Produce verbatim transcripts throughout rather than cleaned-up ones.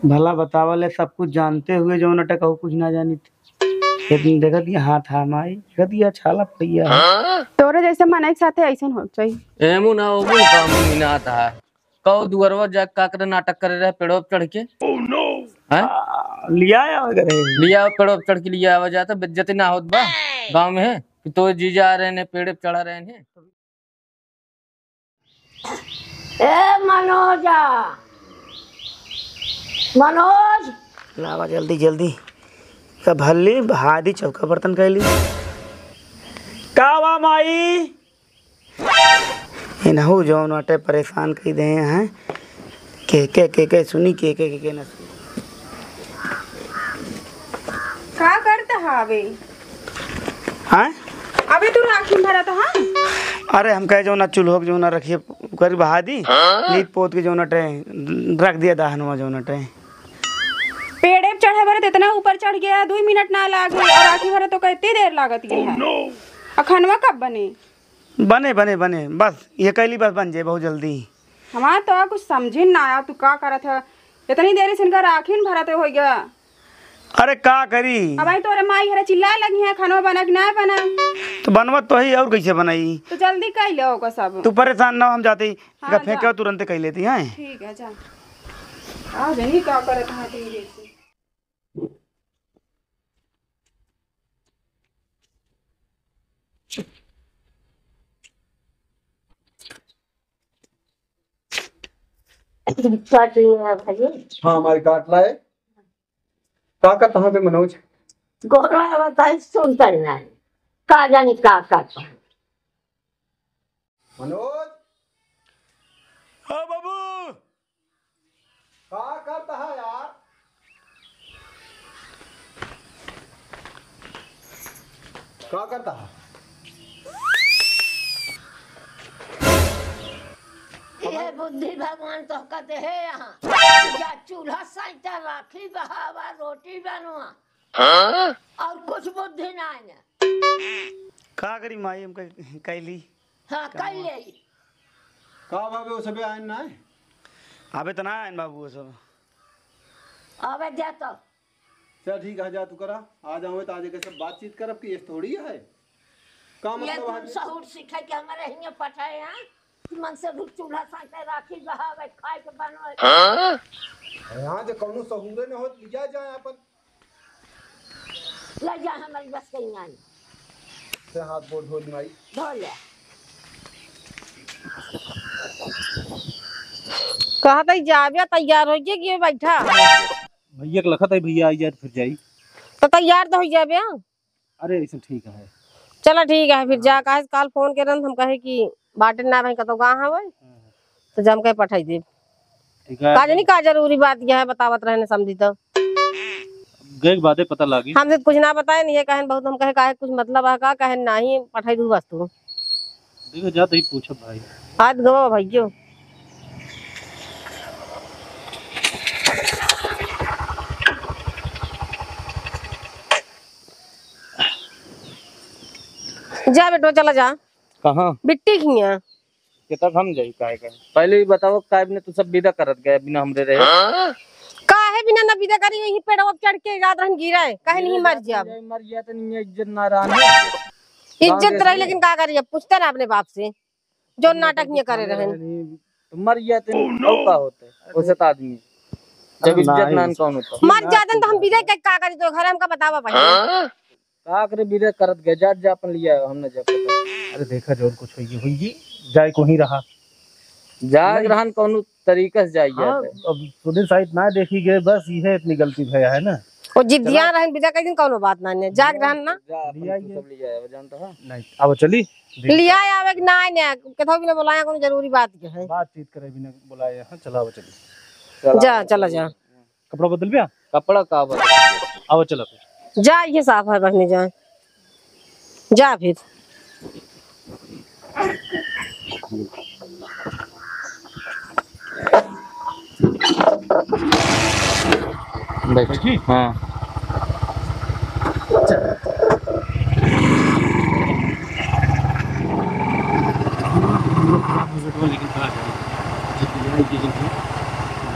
भला बतावा ले, सब कुछ जानते हुए जौन अटे कहू कुछ ना जानित। लेकिन देखत ये हाथ हा माई, देखत ये छाला पड़िया है। तोरे जैसे मनई के साथे ऐसन हो चाहिए। एमू ना ओमू काम ही ना आता है। कहो दुअरवा जा का करे, नाटक करे रहे पेड़वा पे चढ़ के। हैं? आ, लिया आवे करे। लिया पेड़वा पे चढ़ के लिया आवा जाता, बेइज्जती ना होत बा गाँव में कि तो जीजा आ रहे हैं, पेड़े पे चढ़ा रहे हैं। ए मनोजा, मनोज। लावा जल्दी जल्दी। का भल्ली बहादी चौका बर्तन कैली। का बा माई? इनहू जौन अटे परेशान कई दे हैं। के के के के सुनी, के के के के ना सुनी। का करत हवे? हाँ? अबे तू राखी भरत हा? अरे हम कहे जौन चूल्हो के जौन रखिए कर बहादी, हाँ? लीप पोत के जौन अटे रख दिया दाहनवा जौन अटे। पेड़े पे चढ़े बरत इतना ऊपर चढ़ गया, दुई मिनट ना लागे और राखी भरत तो कितनी देर लागत ये है। अखनवा कब बने? बने, बने, बने, बस ये कैली बस बन जाए बहुत जल्दी। हमार तो कुछ समझे ना आया, तू का करत है? इतनी देरी से इनका राखी न भरत हो गया। अरे का करी? अब आई तोरे माई हरे चिल्लाए लगी है, खाना बना कि ना बना? तो बनवा तो ही, और कैसे बनाई? तो जल्दी कर लो ओका सब। तू परेशान ना हो, हम जाते ही। हाँ, इनका फेंके जा। तुरंत कर लेती हैं। ठीक है, जा। आ जनी का करत है तेरे से। काट लिया भाई। हाँ, हमारी काट लाए। का करत हा बे मनोज? गोरा बताई सुनता ही नहीं। का जानी का करता। मनोज। हाँ बाबू। का करत हा यार? का करत हा? ये बुद्धि भगवान तो कहते हैं यहाँ, या चूल्हा साइता, राखी बहावा, रोटी बनवा, हाँ? और कुछ बुद्धि ना है। का करी माई, हम कह-, कैली। हाँ, काम कर ले। का बाबे, वो सबे आइन ना है? अबे तो ना आइन बाबू, वो सब। अबे जा तो। चल ठीक है, जा तू करा। आ जावे तो आज कैसे बातचीत करब कि ये थोड़ी है। का ये मतलब कौन है? सहूर सीखे के हमारे हियाँ पठाए हैं? मन से भी चूल्हा साथे राखी बहावे, खाए के बनवे। हाँ? यहाँ जो कौनो सहूरे न हो, लिया जाए अपन। ले जा, हमारी बस कहीं आई। से हाथ गोड़ धो ली माई। धो ले। कहत ही जाबे, तैयार होइके कि बैठा। भैया के लखत है, भैया आई जाए तो फिर जाई। तो तैयार तो हो जाबे। अरे ऐसे ठीक है। चला ठीक है, फिर जा, हाँ। काहे से काल फोन के रन हम कहे कि बाटे ना रही कतो गाँव हवे, हाँ। तो जम के पठाई देब। ठीक है। का जानी का जरूरी बात यह है, बतावत रहने समझी तो। गए के बादे पता लागी। हमसे तो कुछ ना बताए, नहीं है कहन बहुत, हम कहे काहे कुछ मतलब है का, कहन नाही, पठाई दू बस तू। देखो जा तो ही पूछब भाई। हाथ गवा भैयो। जा बेटो चला जा। कहाँ? बिट्टी खिया। कितना हम जाई काहे का? पहले ही बताओ, काहे बिना तू सब विदा करत गए, बिना हमरे रहे? काहे बिना ना विदा करी, यही पेड़वा पे चढ़ के रात रहन गिरा है, काहे नहीं मर जाब? मर गया तो नहीं, इज्जत ना रहा। इज्जत रही, लेकिन का करी, अब पूछते ना अपने बाप से, जो नाटक ये करे रहन। तो मर गया तो नहीं, और का होते? औसत आदमी, जब इज्जत नान कौन होता? मर जाते तो हम विदा के का करी, तो घर हमका बतावा भाई। का करे बिरे करत गए, जा, जा अपन लिया, हम न जा पाते। अरे देखा, जौन कुछ होइगी, होइगी, जाए को ही रहा। जाग नहीं। रहन कौनो तरीका से जाइए हाँ, तो। अब सुधीर साइड ना देखी गए, बस ये इतनी गलती भया है ना। वो जिद्दिया चला। रहन बिदा कई दिन कौनो बात ना ने, जाग रहन ना। जा, अपन लिया तू ये। सब लिया है, जानता है? नहीं, अब चली। लिया आवे कि ना ने, कथो भी ना बुलाया, कौनो जरूरी बात के है। बातचीत करे भी ना बुलाए हैं, चला, अब चली। चला, जा, अब चला चली। जा। कपड़ा बदल बिया? कपड़ा का बदल? आओ चला फिर। जा, ये साफ है बहनी जान। जा फिर। बैठ। बैठी? हाँ। लेकिन खराब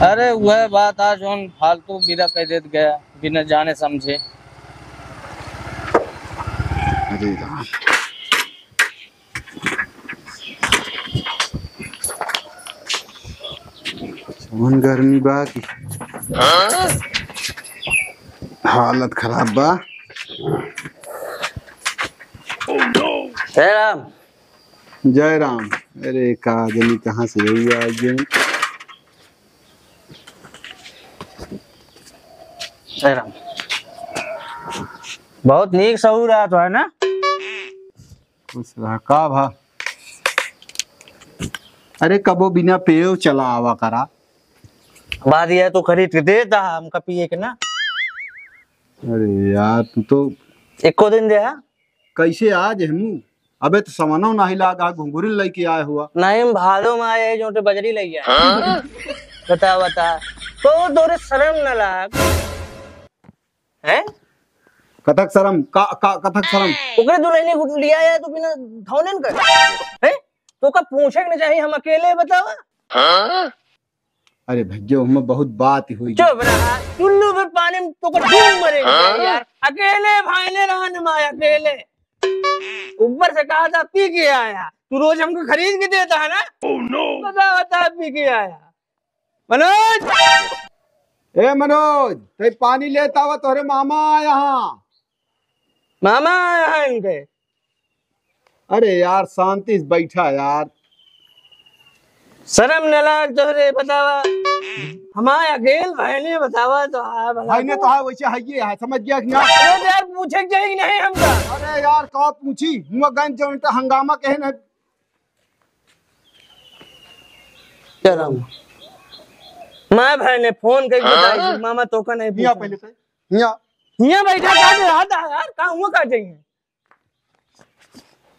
है। अरे वह बात आज उन फालतू विदा कर देत गया बिना जाने समझे। अरे राम। कौन गर्मी बा कि हालत खराब बा। हे राम। जय राम। अरे का जनी कहाँ से रही आज जन। जय राम। बहुत नीक सहूर रहत है ना? खुश रहा। का भा? अरे कबो बिना पेयो चला आवा करा। बात यह तो खरीद के देता हमका पिए के ना। अरे यार तू तो एको दिन दे हा। कैसे आज हमू? अबे तो समनो नाही लागा, घुंघुरिन लइके आए हुआ। नहीं, हम भादो में आए हैं, जो ते बजरी लइ आए। हाँ? बता, बता। तो तोरे शर्म न लाग। हैं? कथक शर्म, का, का, कथक शर्म? ओकरे दुल्हनी को लिया है तो बिना धौने न कर। हैं? तो का पूछे के न चाहिए, हम अकेले बतावा? हाँ? अरे भैया, ओहमे बहुत बात हुई। चुप रहा, टुल्लू भी पानी में तो को डूब मरे हाँ? यार। अकेले भाईने रहन मा, अकेले। ऊपर से कहा था पी के आया, तू रोज हमको खरीद के देता है ना। Oh no! बता, बता, पी के आया। मनोज, ए मनोज, ते पानी लेता हुआ, तोहरे मामा आया हाँ। मामा आया है इनके। अरे यार, शांति से बैठा यार। शर्म न लाग तोहरे, बतावा। हमारे अकेल भाईने बतावा तो, हाँ, भला भाईने तो। तो हाँ, वैसे है ये है, समझ गया कि ना? अरे यार, पूछे के चाहिए कि नहीं हमका? अरे यार, का पूछी? हुआ गंज जो उनका हंगामा कहे ना। शर्म। मैं भाईने फोन करके बताई, हाँ? मामा तो का नहीं हिया पूछा। पहले से, हिया। हिया बैठा का दे रहा था यार, का हुआ का चाहिए?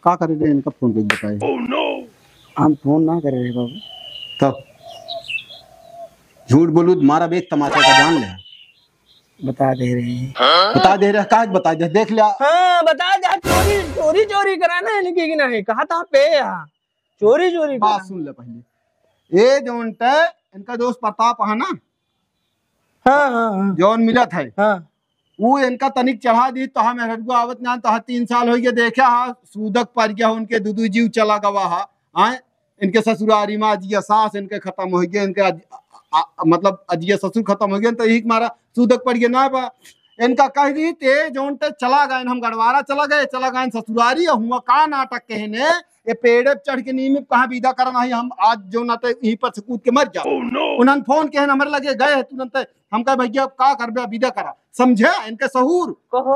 का करे रे, इनका फोन पे बताए। हम फोन ना करे रे बाबू। तब झूठ बोलू तो मारा बेग तमाचा का जान ले। बता दे रहे हैं। बता दे रहे, काहे बता दे, देख लिया। हाँ, बता दे, चोरी, चोरी, चोरी कराना है इनकी कि नहीं? कहा था पे यहाँ, चोरी, चोरी बात कराना। सुन ले पहले। ये जौन ते इनका दोस्त प्रताप है ना, हाँ, हाँ, हाँ। जौन मिलत है, हाँ। ऊ इनका तनिक चढ़ा दी, तो हम मेहररुआ आवत ना, तो तीन साल होइ गए, देखे हा, सूदक पड़ गया, उनके दू दू जीव चला गवा हा। आए, इनके ससुरारी में अजिया सास इनके खत्म होइ गए, इनके अज-, आ, आ, मतलब अजिया ससुर खत्म होइ गए, तो यही मारा सूदक पड़ गया ना बा। इनका कह दी, ते जौन ते चला गए, हम गड़वारा चला गए, चला गए ससुरारी, और हुआ का नाटक कहने, ये पेड़े पे चढ़ के नीम पे कहाँ विदा करना है, हम आज जो ना ते यहीं पर से कूद के मर जाओ। Oh no! उन्हन फोन के हमरे लगे गए हैं तुरंत, हम कहे भैया अब का करबे, विदा करा, समझे इनके सहूर। कहो,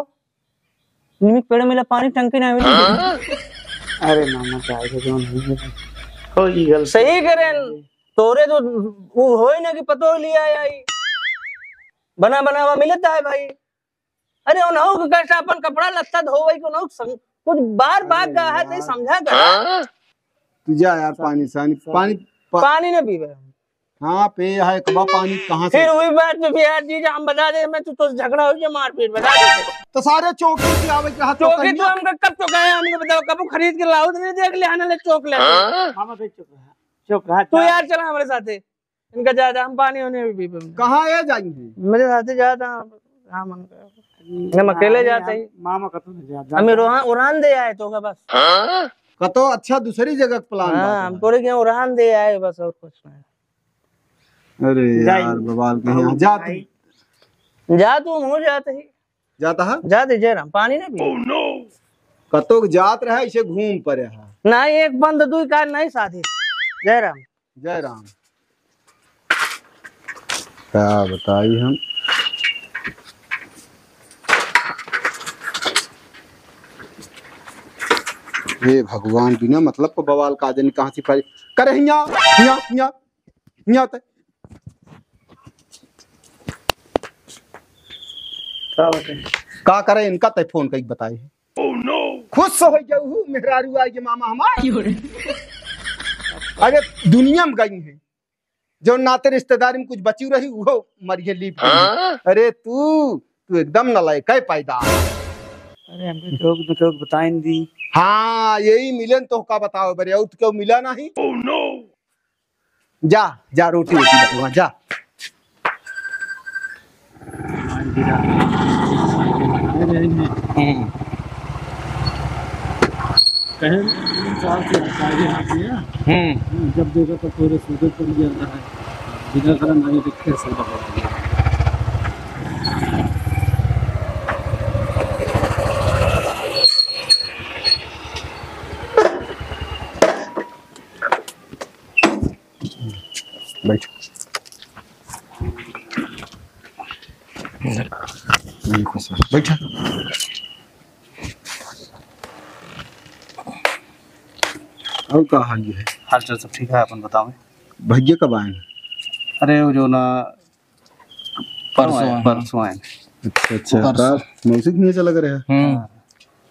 नीम के पेड़ मिला, पानी टंकी ना मिली। अरे मामा, क्या है जो नहीं है? कोई गलती सही करें, तोरे तो वो होई ना कि पतो लिया आई, बना बनावा मिलता है भाई। अरे, उन्हों के कैसे अपन कपड़ा लत्ता धोवे के, उन्हों संग-, कुछ बार बार अरे कहा थे, यार। समझा कर। हाँ? तू जा यार, पानी सानी, पानी, पा- पानी न पीबे। हाँ, पे है, कबा पानी कहाँ से? फिर वही बात में भी यार, जी, हम बता दे, मैं तू तो झगड़ा हो गया, मारपीट बता दे। तो सारे चौकी की आवे के हाथ तो चौकी कहिया? तो हमका कब चौकाया, हमको बताओ, कब खरीद के लाओ, तो नहीं देख लिया ना, ले चौक ले। हाँ? हम तो चौक है, चौक है। तू यार चला हमारे साथे। इनका ज्यादा हम पानी होने भी पीबे। कहाँ ये जाएंगे? मेरे साथे जाता, हाँ, मन कर। हम अकेले जाते ही। मामा का तो नहीं जाता। हमें रोहान, उड़ान दे आए तो का बस। कतो अच्छा दूसरी जगह का प्लान हाँ, बात हम है। तोरे के यहाँ उड़ान दे आए बस, और कुछ नहीं। अरे जाइए। यार, बवाल के यहाँ जा तू। जा तू, हम हो जाते ही। जाता है? जाते जयराम, पानी नहीं पी। कतो के जात रहे, इसे घूम पड़े है। ना, एक बंद दुई कार नहीं साथी। जयराम। जय राम। का बताई हम? हे भगवान, बिना मतलब को बवाल का जन कहाँ से पाई? करे हिया, हिया, हिया, हिया ते। का बताई? का करे इनका ते फोन कई बताई। खुश हो जाऊ हूँ, मेहरारू आई के मामा हमार। क्यों रे? अरे दुनिया में गई है, जो नाते रिश्तेदारी में कुछ बची रही, वो मरिए लीप गई। हाँ? अरे तू, तू एकदम नलायक है पैदा। अरे हमके केहू न केहू बताइन दी। हाँ, यही मिलन तो का बताओ बरे, और तो केहू मिला नहीं। जा, जा रोटी वोटी बटवा, जा। हम्म। कहे, तीन साल से आगे हाथ दिया। हम्म। जब देखा तब तोरे सूदे पड़ गया था। बिना कारण आगे देख के सौदा कर दिया। बैठ। बैठ। और का हाल है? हाल चाल सब ठीक है, अपन बताओ। भैया कब आए हैं? अरे वो जो ना परसों परसों आए, आए। परसों आए। अच्छा, अच्छा। परसों। रात मौसी के लिए चला गया? हम्म। हाँ।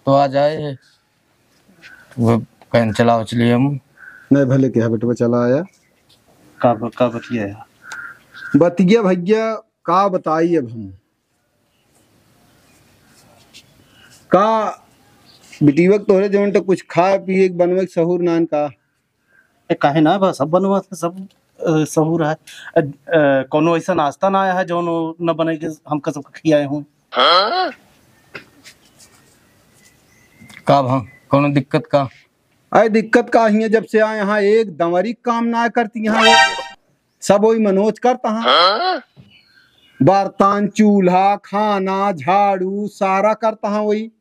तो आज आए हैं। वो कहें चलाओ, चलिए हम। नहीं, भले किहा बेटवा, चला आया। का ब-, का बतिया है? बतिया भैया, का बताई अब हम? का बिटिया के तोहरे जवन तो कुछ खाए पिए के बनवे के सहूर नान का? ए, काहे ना बा, सब बनवा थे, सब, अ, सहूर है। अ, अ, कोनो ऐसा नाश्ता ना आया है जौन वो न बने के हमका सबके खियाए हों। का भा, कोनो दिक्कत का? अरे दिक्कत का हियाँ, जब से आए यहाँ एक दंवरी काम ना करती यहाँ वो। सब वही मनोज करता हाँ। बर्तन, चूल्हा, खाना, झाड़ू सारा करता हाँ वही।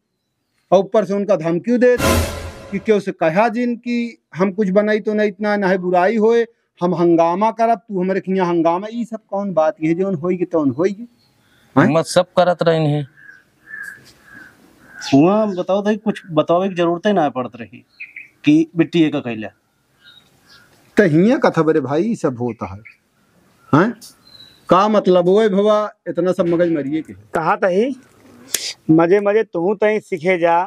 और ऊपर से उनका धमकी देती कि केहू से कहा जिन कि हम कुछ बनाई तो नहीं, इतना ना है बुराई होए, हम हंगामा करब, तू हमरे खियाँ हंगामा। ई सब कौन बात है, जौन होई के तौन होई के? हैं? हिम्मत सब करत रहन है। हुआ बताओ तो कुछ बतावे की जरूरत ही ना पड़त रही कि बिट्टी एक कैला। तो हियाँ कथा बरे भाई, ई सब होता है, हैं? का मतलब होए भवा, इतना सब मगज मरिए के है। कहा तही, मजे मजे तू तही सीखे जा,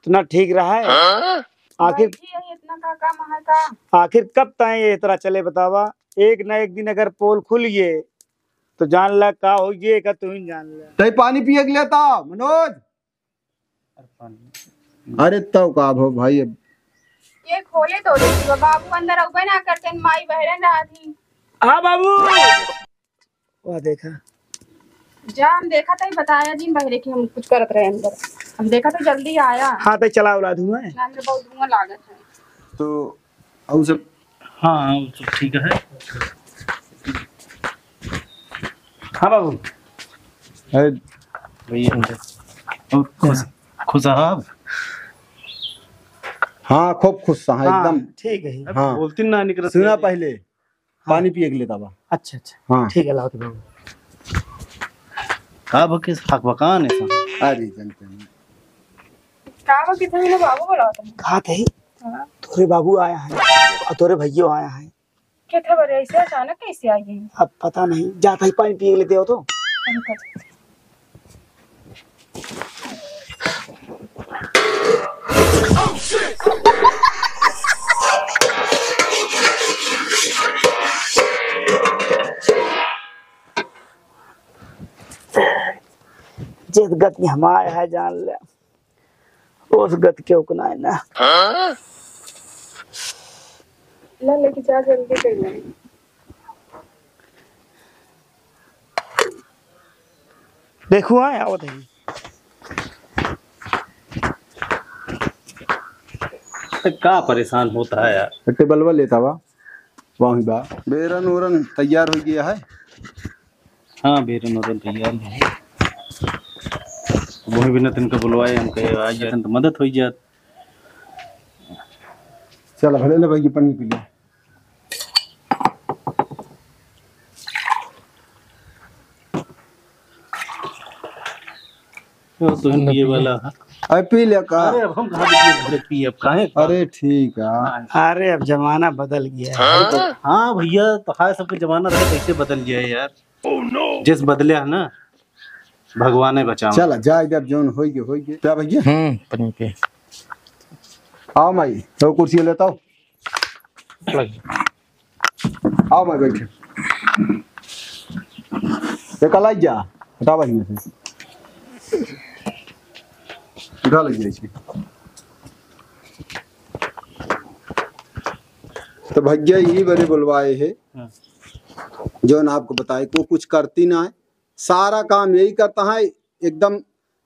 इतना ठीक रहा है। हाँ? आखिर बैठी है, इतना का काम है का? आखिर कब तय ये तरह चले बतावा? एक ना एक दिन अगर पोल खुल गए तो जान ला का हो गए का, तू ही जान ला। तय पानी पिए के लेता मनोज। अरे तब का भो भाई, अब ये खोले तो देखी, बाबू अंदर अउबे ना करते, माई बहरन रहा थी। हाँ बाबू। वाह, देखा। जा, हम देखा तही बताया जिन बहरे कि हम कुछ करत रहे अंदर। हम देखा तो जल्दी आया। हाँ, तय चला औलाद हुआ है। ना, अंदर बहुत धुआं लागत है। तो और सब? हाँ, हाँ, वो सब ठीक है। हाँ बाबू। अरे भैया, और खुश, खुश हैं आप? हाँ, खूब खुश हैं, हाँ, एकदम। ठीक है। हाँ। बोलती ना निकलत सुना है। पहले। हाँ। पानी पिए के लेता बा। अच्छा, अच्छा। हाँ। ठीक है, लाओ तो बाबू। का बकिस हक बकान है सब? अरे, जनते हैं। का बकिस है, मेरे बाबू बोला था। कहा थे? हाँ। तोरे बाबू आया है और तोरे भैया आया है। के था बरे, ऐसे अचानक कैसे आ गए? अब पता नहीं, जाता ही पानी पिए के लेते हो तो। पानी पी। जिस गति हमारे है जान ले, उस गति के उकना है ना। ला लेके जा जल्दी कर ले। देखो, हाँ, आवत है। तो का परेशान होता है यार? टेबलवा लेता बा, वहीं बा। बेरन ओरन तैयार हो गया है। हाँ, बेरन ओरन तैयार है। वही बिना तिनका बुलवाए हम कहे आ जातन तो मदद हो जात। चल, भले ले भाई, ये पानी पी ले। वो तो हम पिए वाला है। अरे पी ले का? अरे अब हम कहाँ पिए, घरे पिए, अब काहे? अरे ठीक है। अरे अब जमाना बदल गया है। हाँ भैया, तो हाय सबके जमाना रहे कैसे बदल गया है यार। जिस बदले है ना, भगवान ने बचाओ। चला जा इधर, जौन होई गे, होई गे। क्या भैया? हम्म, पनीर के। आओ माई, तो कुर्सी लेता हो। आओ माई बैठे। एक लाई जा, हटावा हियाँ से। उठा ले जाइए। तो भैया यही बरे बुलवाए है, हाँ। जौन आपको बताए को कुछ करती ना है, सारा काम यही करता है, एकदम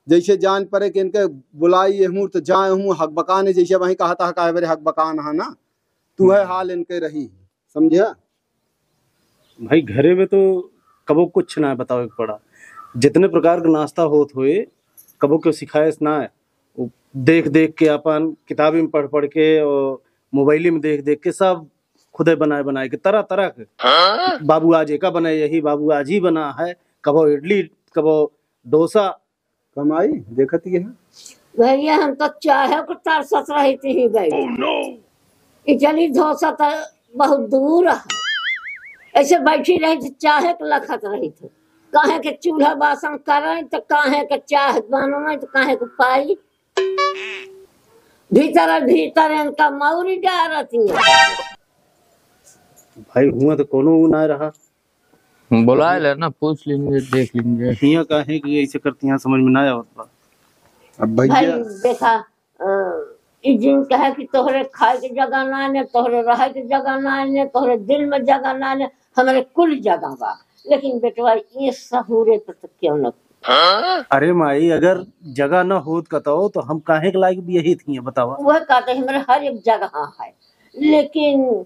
जैसे जान पड़े कि इनके बुलाई ये हूँ तो जाए हूँ, हकबकान है, जैसे वहीं कहा था, काहे बरे हकबकान है ना, तू है हाल इनके रही, समझे? भाई, घरे में तो कबो कुछ ना बतावे के पड़ा, जितने प्रकार के नाश्ता होत होए, कबो क्यों सिखाए ना है। वो देख देख के, अपन किताबी में पढ़ पढ़ के और मोबाइल में देख देख के सब खुदे बनाए बनाए के तरह तरह के। हाँ? बाबू आज एका बनाए, यही बाबू आज ही बना है, कबो इडली, कबो डोसा। कमाई देखत ही है। भैया, हम तो चाहे को तरसत रही थी ही बैठ। इडली डोसा तो बहुत दूर है, ऐसे बैठी रही थी, चाहे को लखत रही थी, काहे के चूल्हा बासन करें तो काहे के चाह बनवे तो काहे के पाई। भीतर भीतर इनका मौरी डारत ही। भाई, हुआ तो कोनो ऊ ना रहा। बुलाए ले ना, पूछ लेंगे, देख लेंगे। हियाँ काहे कि ऐसे करती हैं, समझ में ना आवत बा। अब भैया भाई, देखा, अ, ई जिन कहे कि तोहरे खाए के जगह ना ने, तोहरे रहे के जगह ना ने, तोहरे दिल में जगह ना ने, हमरे कुल जगह बा, लेकिन बेटवा, ये सहूरे पे तो क्यों न। अरे माई, अगर जगह न होत कतौ, तो हम काहे के लायक बियहित हियाँ, बतावा? वह कहते, हमरे हर एक जगह है, लेकिन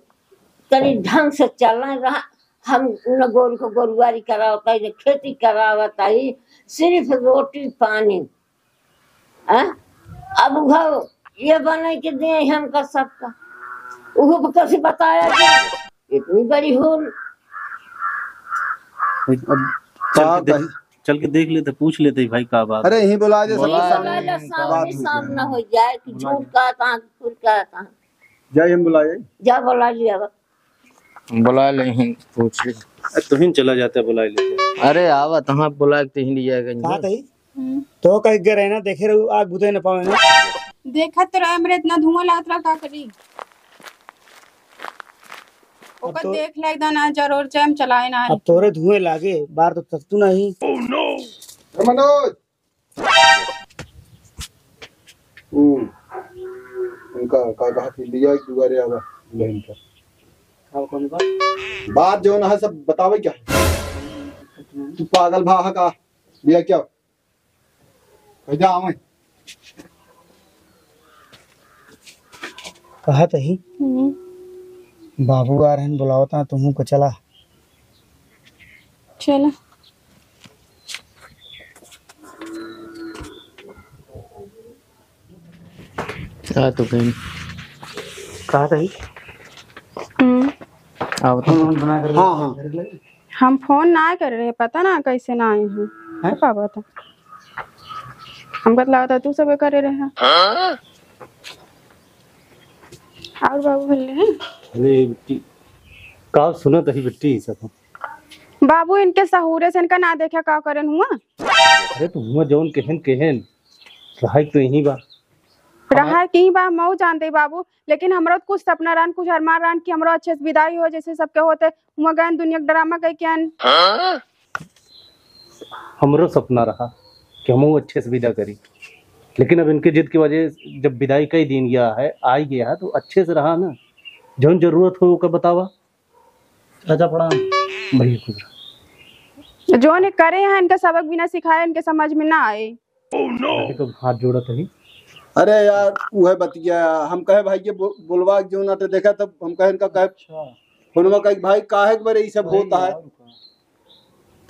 तनी ढंग से चलन रहा। हम न गोरू को गोरुआरी करावत है, न खेती करावत है, सिर्फ रोटी पानी। हैं? अब उहो ये बने के दिए हमका सबका, उहो पर कैसे बताया जाए? इतनी बड़ी होल। अब चल का के देख, कही? चल के देख लेते, पूछ लेते भाई, का बात अरे, है? यहीं बुला दे, सबके बुला सामने ले, बात सामने हुई। सामने हो जाए कि बुला झूठ दे। कहता, झूठ कहता। जाइए, हम बुलाए। जा बुला लिया बा। बुला ले ही, पूछ ले। अरे, तुहिन चला जाता, बुला लेते। अरे, आवा, तहाँ बुला के तुहिन लिया गई। कहाँ तही? हम्म। तो कहीं गे रहे ना, देखे रहू, आग बुते न पावे ना। देखत तो रहे, हमरे इतना धुआं लागत रहा, का करी? ओकर तो देख ले, एकदम ना जरूर, चाहे हम चलाए ना। अब तोरे धुएं लागे, बार तो तक तू नहीं। ए मनोज, हम्म, उनका का कहा कि लिया एक दुआरे आवा दुल्हन का। का कौन बा? बात जौन है सब बतावे क्या है? तू पागल भा है का? लिया क्या? कह जा आवे। कहत ही, हम्म। बाबू आ रहन, बुलावता, तुहू को चला। चला। आ तो गई। कहत ही। हम्म। आओ तो। हाँ, हाँ। हम फोन ना करे रहे, पता ना कैसे ना आए हैं। हैं? का बात है? हम बतलावत है, तू सब करे रहे। और बाबू बोल रहे हैं? अरे बिट्टी, का सुनत ही बिट्टी, ई सब? बाबू, इनके सहूरे से इनका ना देखा का करन हुआ? अरे तो हुआ जौन केहन केहन, रहा तो यहीं बा। रहा कहीं बा, मऊ जानते बाबू, लेकिन हमरो तो कुछ सपना रहन, कुछ अरमान रहन कि हमरो अच्छे से विदाई हो, जैसे सबके होते हुआ गए दुनिया के ड्रामा कह के आन। हमरो सपना रहा कि हमहू अच्छे से विदा करी, लेकिन अब इनके जिद की वजह से जब विदाई कई दिन गया है, आई गया है, तो अच्छे से रहा ना, जौन जरूरत हो ओकर बतावा। चाचा प्रणाम। भैया खुश रहा। जौन ये करे हैं, इनका सबक बिना सिखाए इनके समझ में ना आए। अरे, कब हाथ जोड़त ही। अरे यार, उहे बतिया हम कहे भाई के बो-, बोलवा के जो ना तो देखा, तब हम कहे इनका कहे अच्छा। फोनवा कहे, "भाई, काहे के बरे ई सब भाई, होता है?" यार, का?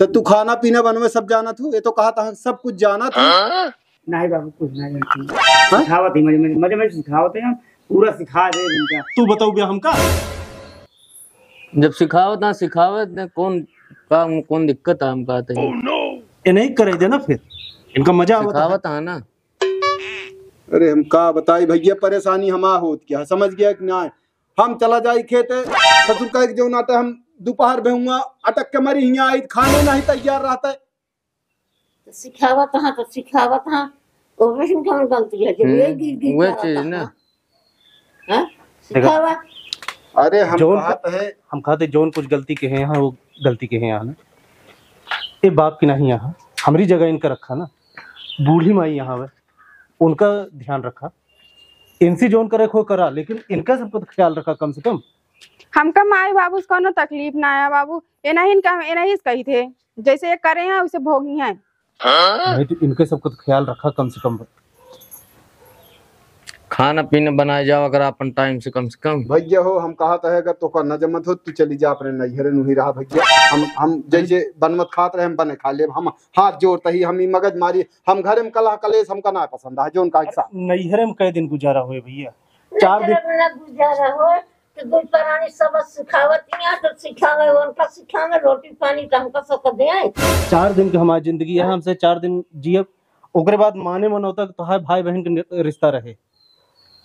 तो तू खाना पीना बनवे सब जानत हूँ, ये तो कहा था सब कुछ जानत हूँ। नहीं बाबू, कुछ नहीं जानती। हाँ? सिखावत ही मजे मजे, मजे मजे सिखावत है, हम पूरा सिखा दे इनका। तू बताऊ बे हमका? जब सिखावत ना, सिखावत ना, कौन का, कौन दिक्कत है हमका आते ही? ये नहीं करे देना फिर, इनका मजा आवत है। सिखावत है ना। अरे हम का बताई भैया, परेशानी हमा होत क्या, समझ गया कि ना? हम चला जाई खेते, ससुर कहे कि जौन आटे हम दोपहर में हुआ अटक के मरी हियाँ आई, खाने नहीं तैयार रहता है। तो सिखावत हाँ, तो सिखावत हाँ, ओमे से कौन गलती है? जब हम्म, ये गिर गिर वह के चीज रहता ना। है। हाँ? देखो, सिखावा। अरे हम जौन कहत है। हम कहते जौन कुछ गलती के हैं यहाँ, वो गलती के हैं यहाँ ना। ये बाप की नहीं यहाँ, हमरी जगह इनका रखा ना। बूढ़ी माई यहाँ है, उनका ध्यान रखा। इनसे जौन करे खो करा, लेकिन इनका सबका तो ख्याल रखा कम से कम। हमका माई बाबू से कौनो तकलीफ ना आया बाबू, ये नहीं इनका, ये नहीं कही थे। जैसे ये करे हैं, वैसे भोगी हैं। भाई, तो इनके सबको तो ख्याल रखा कम से कम। खाना पीना बनाए जाओ अगर अपन टाइम से, कम से कम। भैया हो, हम कहत है, अगर तोका न जमत हो, तू चली जा अपने नैहरे, नुही रहा भैया। हम, हम जैसे बनमत खात रहे, हम बने खा लेब। हम हाथ जोड़त ही, हम ई मगज मारी, हम घरे में कलह कलेश हमका ना पसंद है, जोन का हिस्सा। नैहरे में कै दिन गुजारा होए भैया? चार दिन। नैहरे में ना गुजारा होए, तो दुइ परानी सबक सिखावत हियाँ, तो सिखावे, उनका सिखावे, रोटी पानी तो हमका सबक दे। चार दिन के हमारी जिंदगी है, हमसे चार दिन जियब, ओकरे बाद माने मनौता तो है भाई बहन के नि-, रिश्ता रहे।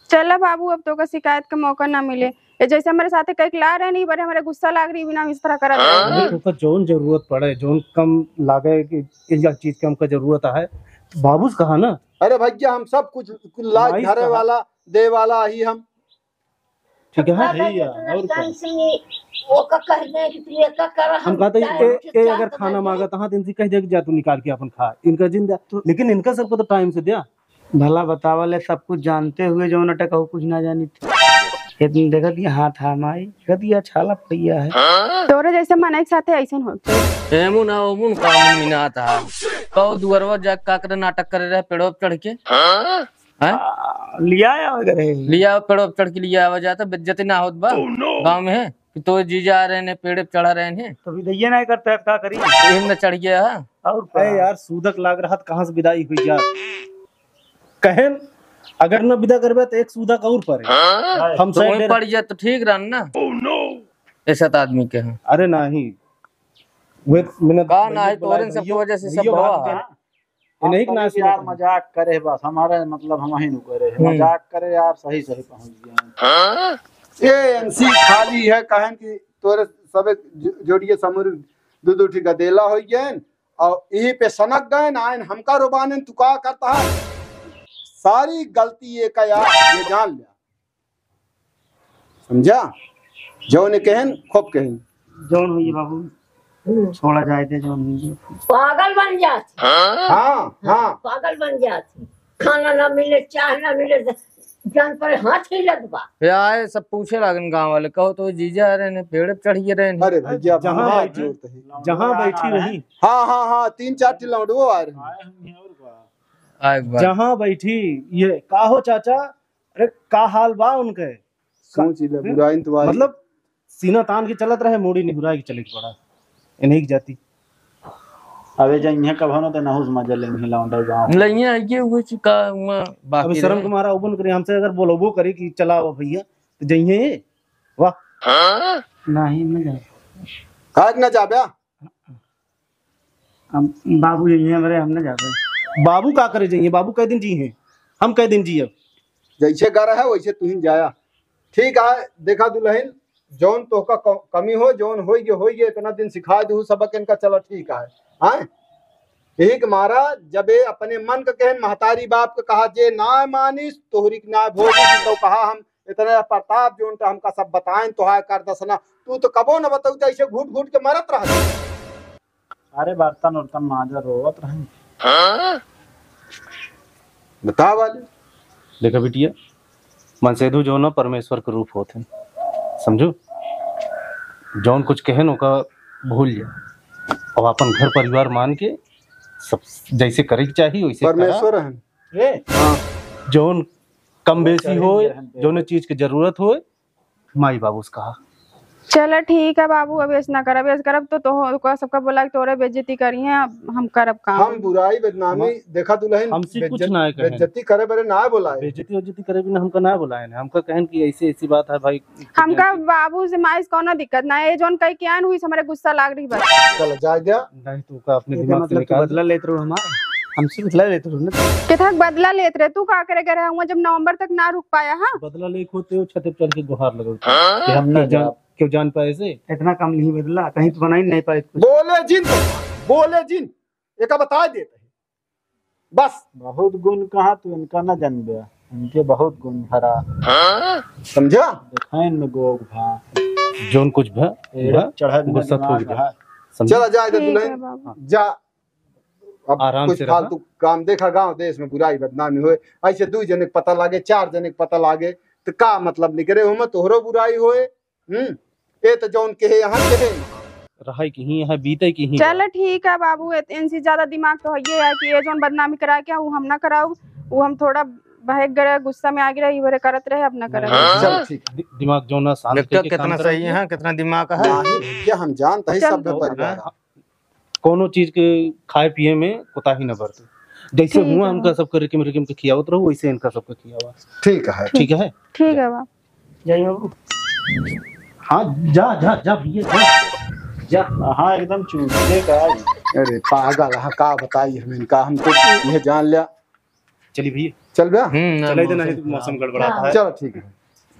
चला बाबू, अब तोका शिकायत के मौका ना मिले। ये जैसे हमरे साथे कइके ला रहे नहीं, बड़े हमरे गुस्सा लाग रही, बिना इस तरह करत रहे। अरे, तोका जौन जरूरत पड़े, जौन कम लागे कि इस चीज के हमका जरूरत है, बाबू से कहा ना। अरे भैया, हम सब कुछ लाग माई से धरे कहा। वाला, दे वाला ही हम। ठीक है? हाँ भैया, और का? ओका कह दे कि तू एका कर, हम हम कहते हैं, चाहे ए, कुछ ए, चार अगर तो खाना दे। मांगा तो हाँ, इनसे कह दे कि जा तू निकाल के अपन खा, इनका जिन दे। लेकिन इनका सबको तो टाइम से दिया। भला बतावा ले, सब कुछ जानते हुए जौन अटक हो, कुछ ना जानी। ये तुम देखत ये हाथ हा माई, देखत ये छाला पड़िया है। तोरे जैसे मनई के साथे ऐसन हो। एमुन आ ओमुन का मुन मिनात हा। कहो दुअरवा जा का करे, नाटक करे रहे पेड़वा पे चढ़ के। हैं? आ, लिया आवे करे। लिया आवे, पेड़वा पे चढ़ के लिया आवे जाता, बेइज्जती ना होत बा। Oh, no! गाँव में है कि तो जीजा आ रहे हैं, पेड़े पे चढ़ा रहे हैं। तो विदैया ना करता है, का करी? एम न चढ़ गया है। और अरे का? यार, सूदक लाग रहा था, कहाँ से विदाई हुई यार? कहेन, अगर न विदा करबे तो एक सूदक और पड़े। हाँ? हम तो सैड वहीं डर- पड़ जाए तो ठीक रहन ना। Oh, no! ऐसा तो आदमी के है। अरे नहीं, वे मैंने का भैया ना है, बुलाए, तोरन सबके भैया, वजह से सब भैया भवा बात है। कर। ये नहीं हम ना कहे सुना यार, था। मजाक करे बस, हमारे मतलब हम ही नु करे हैं। हम्म। मजाक करे यार, सही सही पहुंच गए हैं। हाँ? ये एमसी खाली है, कहन कि तोरे सबे जो-, जोड़िए समूह दो दो ठी गदेला हो गए और यही पे सनक गए ना, आइन हमका रोबाने तू का करता है? सारी गलती ये का यार, ये जान लिया। समझा? जौन कहन, खूब कहन। जौन होई बाबू, छोड़ा जाए दे, जौन होई। पागल बन जात। हाँ, हाँ। पागल बन जात। खाना ना मिले, चाय ना मिले, जान पर हाथ हिलत बा। ये आए, सब पूछे लागन गाँव वाले, कहो तो जीजा रहे ने, पेड़ पे चढ़िए रहे ने। अरे भैया, जहाँ हाँ, बैठी, जोर तो है। जहाँ बैठी रही। हाँ, हाँ, हाँ, तीन चार ठी लौंडो आ रहे हैं। आए हम यहाँ और बा। आए बा। जहाँ बैठी, ये का हो चाचा, अरे, का हाल बा उनके? सोच ले, हैं? बुराई तो आई। मतलब, सीना तान के चलत रहे, मूड़ी निहुराई के चले के पड़ा। इन्हीं की जाति। अबे, जइहे कभो न, तो नहुस मजा ले, मिला उंडा गाँव। लइहे है कि वो चुका हुआ बाकी अबे, शर्म रहे। के मारा ओबन करे, हमसे अगर बोलबो करे कि चला आओ भैया, तो जइहे, वाह। नहीं, नहीं जाए। आज ना जाबे? अब बाबू यही है मेरे, हम ना जाबे। बाबू का करे जाइए? बाबू कै दिन जी हैं, हम कै दिन जी अब। जैसे घर है वैसे तुहिन जाया। ठीक है, देखा दुल्हन, जौन तोहका क-, कमी हो, जौन होई गे, होई गे, इतना दिन सिखाए दू सबक इनका, चला ठीक है। हाँ, यही के मारा जब ये अपने मन का कहन, महतारी बाप का कहा जे ना मानिस, तोहरी के ना भोगी, तो कहा हम इतने प्रताप जौन तो हमका सब बताएन, तोहार कर दसना, तू तो कबो न बतौता, ऐसे घूट घूट के मरत रह। अरे बर्तन उर्तन माजा, रोवत रहे। बता वाले। देखा बिटिया, मनसेधु जौन परमेश्वर के रूप होत हैं, समझू? जौन कुछ कहेन ओका भूल जा, अब अपन घर परिवार मान के सब जैसे करे के चाही वैसे करा। परमेश्वर हैं। ए? हाँ। जौन कम बेसी होए, जौने चीज के जरूरत होए, माई बाबू से कहा। चला ठीक है बाबू, अब ऐसा ना करब, ऐसा करब तो, तो ओकरा सबका बोला कि तोरे बेइज्जती करी है, अब हम करब काम। हम बुराई बदनामी हम, देखा दुल्हन, हमसे कुछ बेइज्जत-, ना कहें। बेइज्जती करे बरे ना बोलाए। बेइज्जती उज्जती करे बिना हमका ना बोलाए ना, हमका कहें कि ऐसी ऐसी बात है भाई। हमका बाबू से माई से कौनो दिक्कत ना है, ये जौन कह के आन हुई से हमारे गुस्सा लाग रही बस। चलो जाए दिया। नहीं तू का अपने एके दिमाग से मतलब तू निकाल। बदला लेत रहो हमार, हमसे बदला लेत रहो ना। केथा के बदला लेत रहे? तू का करे गए रहे हुआ जब नवंबर तक ना रुक पाया, हाँ? बदला लेके होते हो छत पे चढ़ के गुहार लगो। हाँ? कि हम ना क्यों जान, जाब। क्यों जान पाए से? इतना कम नहीं बदला, कहीं तो बना ही नहीं पाए कुछ। बोले जिन, बोले जिन, एका बता देते हैं। बस। बहुत गुण कहा तू इनका ना जानबे, इनके बहुत गुण भरा। समझा? देखाइन में गोग भा। जौन कुछ भा, ए, भा, चढ़ा बिना गुस्सा दिमाग थोड़ी भा। भा। समझा? चला जाए दे ठीक दुल्हन, है बाबू। जा। अब आराम कुछ से रहा। फालतू काम देखा, गांव देश में बुराई बदनामी होए, ऐसे दू जने के पता लागे, चार जने के पता लागे, तो का मतलब निकले हो में तोहरो बुराई होए? हम्म, ए तो जौन कहे यहाँ कहे। रहे की ही है, बीते की ही चल है। ठीक है बाबू, इत-, इनसे ज्यादा दिमाग तो है ये है कि ये जोन बदनामी करा के वो हम ना कराऊ, वो हम थोड़ा बहक गए, गुस्सा में आ गए, इवरे करत रहे, अब ना करब। हाँ। चल ठीक। दि-, दिमाग जो ना शांत देखते करके काम कितना करब। सही है, कितना दिमाग है। नहीं भैया, हम जानते हैं चल। सभ्य परिवार। हाँ। कौनो चीज के खाए पिए में कोताही न बरते। जैसे ठीक हुआ है। हमका सबके रिकिम रिकिम के खियावत रहो, वैसे इनका सबके खियावा। ठीक है। ठीक है? ठीक है बाबू। जाइए बाबू। हाँ, जा, जा, जा भैया, जा। जा। हाँ, एकदम चूतिए का। अरे पागल, हाँ, का बताई हम इनका, हम तो यह जान लिया। चली भैया। चल बे। हम्म, ना, चले दे, मौसम नहीं तो खराब। मौसम गड़बड़ाता है। चलो ठीक है।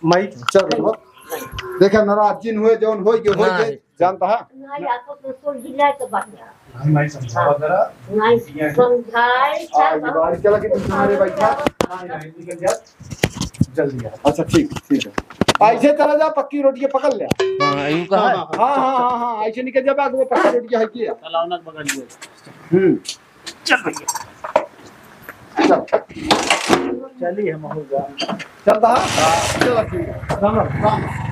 माई। चल बेटवा। देखे नाराज जिन हुए, जौन होई के होई के, नहीं। जानता है? नहीं, आपको तो सोच ही नहीं तो बात है। नहीं, माई समझावा जरा। नहीं, ये है। समझाए, हाँ, ये बाहर चला के तुम हमारे बैठा। नहीं, नहीं, निकल जा। जल्दी आ। अच्छा, ठीक, ठीक है। ऐसे चला जा, पक्की रोटी के पकड़ ले। हाँ, यूं कहा है? हाँ, हाँ, हाँ, हाँ, ऐसे निकल जा, आगे वो पक्की रोटी है कि? चलाओ ना, पकड़ लिया। हम्म। चल भैया। चल। चलिए, हम हो जा। चलता है? हाँ। चलो, ठीक है। राम राम, राम राम।